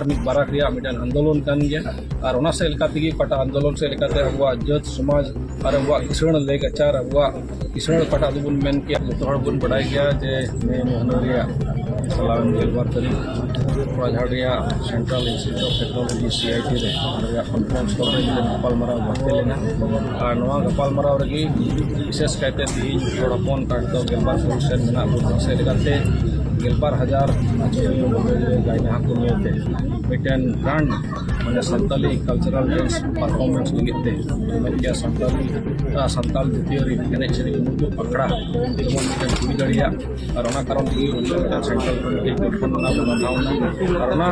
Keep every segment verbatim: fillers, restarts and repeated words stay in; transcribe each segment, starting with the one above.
ᱢᱤᱫ ᱵᱟᱨᱟᱠ ᱨᱮᱭᱟᱜ ᱢᱤᱫᱴᱮᱱ ᱟᱱᱫᱳᱞᱚᱱ ᱠᱟᱱ ᱜᱮᱭᱟ᱾ ᱟᱨ ᱚᱱᱟ ᱥᱮᱫ ᱞᱮᱠᱟ ᱛᱮᱜᱮ ᱚᱠᱟᱴᱟᱜ ᱟᱱᱫᱳᱞᱚᱱ ᱥᱮᱫ ᱞᱮᱠᱟᱛᱮ ᱟᱵᱚᱣᱟᱜ ᱡᱟᱹᱛ ᱥᱚᱢᱟᱡᱽ ᱟᱨ ᱟᱵᱚᱣᱟᱜ ᱠᱤᱥᱟᱹᱬ ᱞᱮᱠᱪᱟᱨ, ᱟᱵᱚᱣᱟᱜ ᱠᱤᱥᱟᱹᱬ ᱚᱠᱟᱴᱟᱜ ᱫᱚᱵᱚᱱ ᱢᱮᱱ ᱠᱮᱭᱟ, ᱡᱚᱛᱚ ᱦᱚᱲ ᱵᱚᱱ ᱵᱟᱰᱟᱭ ᱜᱮᱭᱟ ᱡᱮ ᱢᱮ ᱢᱟᱹᱦᱱᱟᱹ ᱨᱮᱭᱟᱜ ᱪᱟᱞᱟᱣᱮᱱ ᱜᱮᱞᱵᱟᱨ ᱛᱟᱹᱨᱤᱠᱷ ᱠᱚᱲᱟᱡᱷᱟᱲ ᱨᱮᱭᱟᱜ Central Institute of Technology, C I T ᱨᱮ ᱚᱸᱰᱮ ᱨᱮᱭᱟᱜ conference ᱦᱚᱞ ᱨᱮ ᱢᱤᱫᱴᱮᱱ ᱜᱟᱯᱟᱞᱢᱟᱨᱟᱣ ᱵᱟᱨᱛᱮ ᱞᱮᱱᱟ᱾ ᱟᱨ ᱱᱚᱣᱟ ᱜᱟᱯᱟᱞᱢᱟᱨᱟᱣ ᱨᱮᱜᱮ ᱵᱤᱥᱮᱥ ᱠᱟᱭᱛᱮ ᱛᱮᱦᱮᱧ ᱦᱚᱲ ᱦᱚᱯᱚᱱ ᱠᱟᱴ ᱫᱚ ᱜᱮᱞᱵᱟᱨ ᱥᱚᱨ ᱥᱮᱱ ᱢᱮᱱᱟᱜ ᱵᱚᱱᱟ᱾ ᱥᱮ ᱞᱮᱠᱟᱛᱮ ᱜᱮᱞᱵᱟᱨ ᱦᱟᱡᱟᱨ ᱟᱪᱟᱨᱭᱚ ᱢᱚᱱᱰᱚᱞᱤ ᱨᱮ ᱜᱟᱭᱱᱟᱦᱟ ᱠᱚ ᱱᱤᱭᱟᱹᱛᱮ ᱢᱤᱫᱴᱮᱱ grand, ᱢᱟᱱᱮ ᱥᱟᱱᱛᱟᱞᱤ cultural dance performance ᱞᱟᱹᱜᱤᱫ ᱛᱮ, ᱢᱮᱱ ᱜᱮᱭᱟ ᱥᱟᱱᱛᱟᱞᱤ, ᱟᱨ ᱥᱟᱱᱛᱟᱞ ᱡᱟᱹᱛᱤᱭᱟᱹᱨᱤ ᱮᱱᱮᱡ ᱥᱮᱨᱮᱧ ᱢᱩᱞᱩᱜ ᱟᱠᱷᱲᱟ ᱡᱮᱢᱚᱱ ᱢᱤᱫᱴᱮᱱ ᱦᱩᱭ ᱫᱟᱲᱮᱭᱟᱜ᱾ ᱟᱨ ᱚᱱᱟ ᱠᱟᱨᱚᱱ ᱛᱮᱜᱮ ᱩᱱᱤ ᱢᱤᱫᱴᱮᱱ central committee ᱜᱚᱴᱷᱚᱱ ᱨᱮᱱᱟᱜ ᱵᱚᱱ ᱵᱟᱫᱷᱟᱣ ᱮᱱᱟ᱾ ᱟᱨ ᱚᱱᱟ,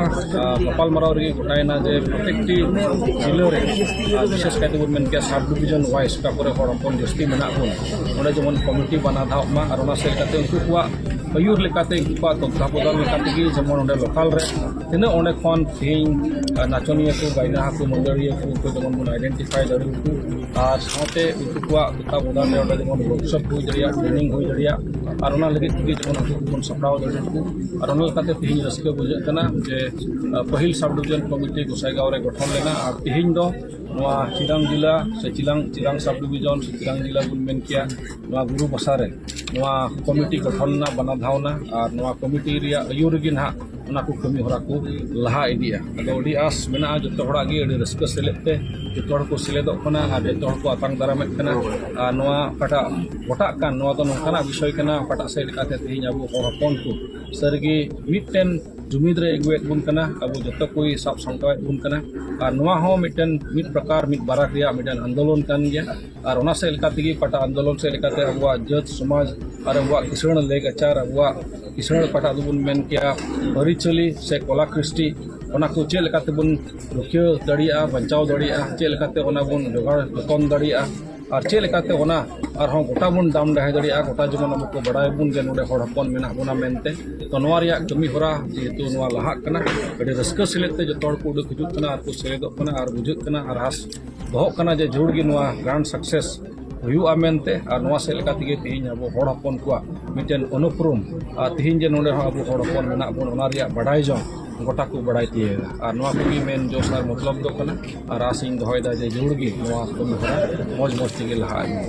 ᱟᱨ ᱜᱟᱯᱟᱞᱢᱟᱨᱟᱣ ᱨᱮᱜᱮ ᱜᱚᱴᱟᱭᱮᱱᱟ ᱡᱮ ᱯᱨᱚᱛᱮᱠᱴᱤ ᱡᱤᱞᱟᱹ ᱨᱮ, ᱟᱨ ᱵᱤᱥᱮᱥ ᱠᱟᱭᱛᱮ ᱵᱚᱱ ᱢᱮᱱ ᱠᱮᱭᱟ sub division wise, ᱚᱠᱟ ᱠᱚᱨᱮ ᱦᱚᱲ ᱦᱚᱯᱚᱱ ᱡᱟᱹᱥᱛᱤ ᱢᱮᱱᱟᱜ ᱵᱚᱱ, ᱚᱸᱰᱮ ᱡᱮᱢᱚᱱ committee ᱵᱟᱱᱟ ᱫᱷᱟᱣ ᱢᱟ᱾ ᱟᱨ ᱚᱱᱟ ᱥᱮᱫ ᱞᱮᱠᱟᱛᱮ ᱩᱱᱠᱩ ᱠᱚᱣᱟᱜ ᱟᱹᱭᱩᱨ ᱞᱮᱠᱟᱛᱮ, ᱩᱱᱠᱩ ᱠᱚᱣᱟᱜ ᱛᱚᱛᱛᱷᱟᱵᱚᱫᱟᱱ ᱞᱮᱠᱟ ᱛᱮᱜᱮ ᱡᱮᱢᱚᱱ ᱚᱸᱰᱮ local ᱨᱮ ᱛᱤᱱᱟᱹᱜ ᱚᱸᱰᱮ ᱠᱷᱚᱱ ᱛᱮᱦᱮᱧ, ᱟᱨ ᱱᱟᱪᱚᱱᱤᱭᱟᱹ ᱠᱚ, ᱜᱟᱭᱱᱟᱦᱟ ᱠᱚ, ᱢᱟᱹᱫᱟᱹᱲᱤᱭᱟᱹ ᱠᱚ, ᱩᱱᱠᱩ ᱡᱮᱢᱚᱱ ᱵᱚᱱ identify ᱫᱟᱲᱮᱭᱟᱠᱚ᱾ ᱟᱨ ᱥᱟᱶᱛᱮ ᱩᱱᱠᱩ ᱠᱚᱣᱟᱜ ᱛᱚᱛᱛᱷᱟᱵᱚᱫᱟᱱ ᱨᱮ ᱚᱸᱰᱮ ᱡᱮᱢᱚᱱ workshop ᱦᱩᱭ ᱫᱟᱲᱮᱭᱟᱜ, training ᱦᱩᱭ ᱫᱟᱲᱮᱭᱟᱜ᱾ ᱟᱨ ᱚᱱᱟ ᱞᱟᱹᱜᱤᱫ ᱛᱮᱜᱮ ᱡᱮᱢᱚᱱ ᱟᱵᱚ ᱠᱚᱵᱚᱱ ᱥᱟᱯᱲᱟᱣ ᱫᱟᱲᱮᱭᱟᱠᱚ᱾ ᱟᱨ ᱚᱱᱟ ᱞᱮᱠᱟᱛᱮ ᱛᱮᱦᱮᱧ ᱨᱟᱹᱥᱠᱟᱹ ᱵᱩᱡᱷᱟᱹᱜ ᱠᱟᱱᱟ ᱡᱮ, ᱟᱨ, ᱯᱟᱹᱦᱤᱞ sub division committee ᱜᱚᱸᱥᱟᱭᱜᱟᱸᱣ ᱨᱮ ᱜᱚᱴᱷᱚᱱ ᱞᱮᱱᱟ᱾ ᱟᱨ ᱛᱮᱦᱮᱧ ᱫᱚ ᱱᱚᱣᱟ ᱪᱤᱨᱟᱝ ᱡᱮᱞᱟ ᱥᱮ ᱪᱤᱞᱟᱝ, ᱪᱤᱨᱟᱝ sub division ᱥᱮ ᱪᱤᱨᱟᱝ ᱡᱮᱞᱟ ᱵᱚᱱ ᱢᱮᱱ ᱠᱮᱭᱟ, ᱱᱚᱣᱟ ᱜᱩᱨᱩ ᱵᱟᱥᱟ ᱨᱮ ᱱᱚᱣᱟ committee ᱜᱚᱴᱷᱚᱱ ᱨᱮᱱᱟᱜ ᱵᱟᱱᱟ ᱫᱷᱟᱣ ᱮᱱᱟ᱾ ᱟᱨ ᱱᱚᱣᱟ committee ᱨᱮᱭᱟᱜ ᱟᱹᱭᱩᱨ ᱨᱮᱜᱮ ᱱᱟᱦᱟᱜ ᱚᱱᱟ ᱠᱚ ᱠᱟᱹᱢᱤ ᱦᱚᱨᱟ ᱠᱚ ᱞᱟᱦᱟ ᱤᱫᱤᱜᱼᱟ᱾ ᱟᱫᱚ ᱟᱹᱰᱤ ᱟᱸᱥ ᱢᱮᱱᱟᱜᱼᱟ ᱡᱚᱛᱚ ᱦᱚᱲᱟᱜ ᱜᱮ, ᱟᱹᱰᱤ ᱨᱟᱹᱥᱠᱟᱹ ᱥᱮᱞᱮᱫ ᱛᱮ ᱡᱚᱛᱚ ᱦᱚᱲ ᱠᱚ ᱥᱮᱞᱮᱫᱚᱜ ᱠᱟᱱᱟ ᱟᱨ ᱡᱚᱛᱚ ᱦᱚᱲ ᱠᱚ ᱟᱛᱟᱝ ᱫᱟᱨᱟᱢᱮᱫ ᱠᱟᱱᱟ᱾ ᱟᱨ ᱱᱚᱣᱟ ᱚᱠᱟᱴᱟᱜ ᱜᱚᱴᱟᱜ ᱠᱟᱱ, ᱱᱚᱣᱟ ᱫᱚ ᱱᱚᱝᱠᱟᱱᱟᱜ ᱵᱤᱥᱚᱭ ᱠᱟᱱᱟ, ᱚᱠᱟᱴᱟᱜ ᱥᱮᱫ ᱞᱮᱠᱟᱛᱮ ᱛᱮᱦᱮᱧ ᱟᱵᱚ ᱦᱚᱲ ᱦᱚᱯᱚᱱ ᱠᱚ ᱥᱟᱹᱨᱤᱜᱮ ᱢᱤᱫᱴᱮᱱ ᱡᱩᱢᱤᱫ ᱨᱮ ᱟᱹᱜᱩᱭᱮᱫ ᱵᱚᱱ ᱠᱟᱱᱟ, ᱟᱵᱚ ᱡᱚᱛᱚ ᱠᱚᱭ ᱥᱟᱵ ᱥᱟᱢᱴᱟᱣᱮᱫ ᱵᱚᱱ ᱠᱟᱱᱟ᱾ ᱟᱨ ᱱᱚᱣᱟ ᱦᱚᱸ ᱢᱤᱫᱴᱮᱱ ᱢᱤᱫ ᱯᱨᱚᱠᱟᱨ ᱢᱤᱫ ᱵᱟᱨᱟᱠ ᱨᱮᱭᱟᱜ ᱢᱤᱫᱴᱮᱱ ᱟᱱᱫᱳᱞᱚᱱ ᱠᱟᱱ ᱜᱮᱭᱟ᱾ ᱟᱨ ᱚᱱᱟ ᱥᱮᱫ ᱞᱮᱠᱟ ᱛᱮᱜᱮ ᱚᱠᱟᱴᱟᱜ ᱟᱱᱫᱳᱞᱚᱱ ᱥᱮᱫ ᱞᱮᱠᱟᱛᱮ ᱟᱵᱚᱣᱟᱜ ᱡᱟᱹᱛ ᱥᱚᱢᱟᱡᱽ ᱟᱨ ᱟᱵᱚᱣᱟᱜ ᱠᱤᱥᱟᱹᱬ ᱞᱟᱹᱭ ᱞᱟᱠᱪᱟᱨ, ᱟᱵᱚᱣᱟᱜ ᱠᱤᱥᱟᱹᱬ ᱚᱠᱟᱴᱟᱜ ᱫᱚᱵᱚᱱ ᱢᱮᱱ ᱠᱮᱭᱟ ᱟᱹᱨᱤᱪᱟᱹᱞᱤ ᱥᱮ ᱠᱚᱞᱟ ᱠᱨᱤᱥᱴᱤ, ᱚᱱᱟ ᱠᱚ ᱪᱮᱫ ᱞᱮᱠᱟᱛᱮᱵᱚᱱ ᱨᱩᱠᱷᱤᱭᱟᱹ ᱫᱟᱲᱮᱭᱟᱜᱼᱟ, ᱵᱟᱧᱪᱟᱣ ᱫᱟᱲᱮᱭᱟᱜᱼᱟ, ᱪᱮᱫ ᱞᱮᱠᱟᱛᱮ ᱚᱱᱟ ᱵᱚᱱ ᱡᱚᱜᱟᱣ ᱡᱚᱛᱚᱱ ᱫᱟᱲᱮᱭᱟᱜᱼᱟ, ᱟᱨ ᱪᱮᱫ ᱞᱮᱠᱟᱛᱮ ᱚᱱᱟ ᱟᱨᱦᱚᱸ ᱜᱚᱴᱟ ᱵᱚᱱ ᱫᱟᱢ ᱰᱟᱦᱮ ᱫᱟᱲᱮᱭᱟᱜᱼᱟ, ᱜᱚᱴᱟ ᱡᱮᱢᱚᱱ ᱟᱵᱚ ᱠᱚ ᱵᱟᱲᱟᱭ ᱵᱚᱱ ᱡᱮ ᱱᱚᱰᱮ ᱦᱚᱲ ᱦᱚᱯᱚᱱ ᱢᱮᱱᱟᱜ ᱵᱚᱱᱟ ᱢᱮᱱᱛᱮ᱾ ᱛᱚ ᱱᱚᱣᱟ ᱨᱮᱭᱟᱜ ᱠᱟᱹᱢᱤ ᱦᱚᱨᱟ ᱡᱮᱦᱮᱛᱩ ᱱᱚᱣᱟ ᱞᱟᱦᱟᱜ ᱠᱟᱱᱟ, ᱟᱹᱰᱤ ᱨᱟᱹᱥᱠᱟᱹ ᱥᱮᱞᱮᱫ ᱛᱮ ᱡᱚᱛᱚ ᱦᱚᱲ ᱠᱚ ᱩᱰᱩᱠ ᱦᱤᱡᱩᱜ ᱠᱟᱱᱟ ᱟᱨ ᱠᱚ ᱥᱮᱞᱮᱫᱚᱜ ᱠᱟᱱᱟ ᱟᱨ ᱵᱩᱡᱷᱟᱹᱜ ᱠᱟᱱᱟ ᱟᱨ ᱦᱟᱥ ᱫᱚᱦᱚᱜ ᱠᱟᱱᱟ ᱡᱮ ᱡᱟᱹᱨᱩᱲ ᱜᱮ ᱱᱚᱣᱟ grand success ᱦᱩᱭᱩᱜᱼᱟ ᱢᱮᱱᱛᱮ᱾ ᱟᱨ ᱱᱚᱣᱟ ᱥᱮᱫ ᱞᱮᱠᱟ ᱛᱮᱜᱮ ᱛᱮᱦᱮᱧ ᱟᱵᱚ ᱦᱚᱲ ᱦᱚᱯᱚᱱ ᱠᱚᱣᱟᱜ ᱢᱤᱫᱴᱮᱱ ᱩᱱᱩᱯᱨᱩᱢ, ᱟᱨ ᱛᱮᱦᱮᱧ ᱡᱮ ᱱᱚᱰᱮ ᱦᱚᱸ ᱟᱵᱚ ᱦᱚᱲ ᱦᱚᱯᱚᱱ ᱢᱮᱱᱟᱜ ᱵᱚᱱ, ᱚᱱᱟ ᱨᱮᱭᱟᱜ ᱵᱟᱰᱟᱭ ᱡᱚᱝ, ᱜᱚᱴᱟ ᱠᱚ ᱵᱟᱲᱟᱭ ᱛᱤᱭᱳᱜᱟ᱾ ᱟᱨ ᱱᱚᱣᱟ ᱠᱚᱜᱮ ᱢᱮᱱ ᱡᱚᱥ ᱟᱨ ᱢᱚᱛᱞᱚᱵ ᱫᱚ ᱠᱟᱱᱟ᱾ ᱟᱨ ᱟᱥ ᱤᱧ ᱫᱚᱦᱚᱭᱮᱫᱟ ᱡᱮ ᱡᱟᱹᱨᱩᱲ ᱜᱮ ᱱᱚᱣᱟ ᱠᱟᱹᱢᱤ ᱦᱚᱨᱟ ᱢᱚᱡᱽ ᱢᱚᱡᱽ ᱛᱮᱜᱮ ᱞᱟᱦᱟᱜᱼᱟ᱾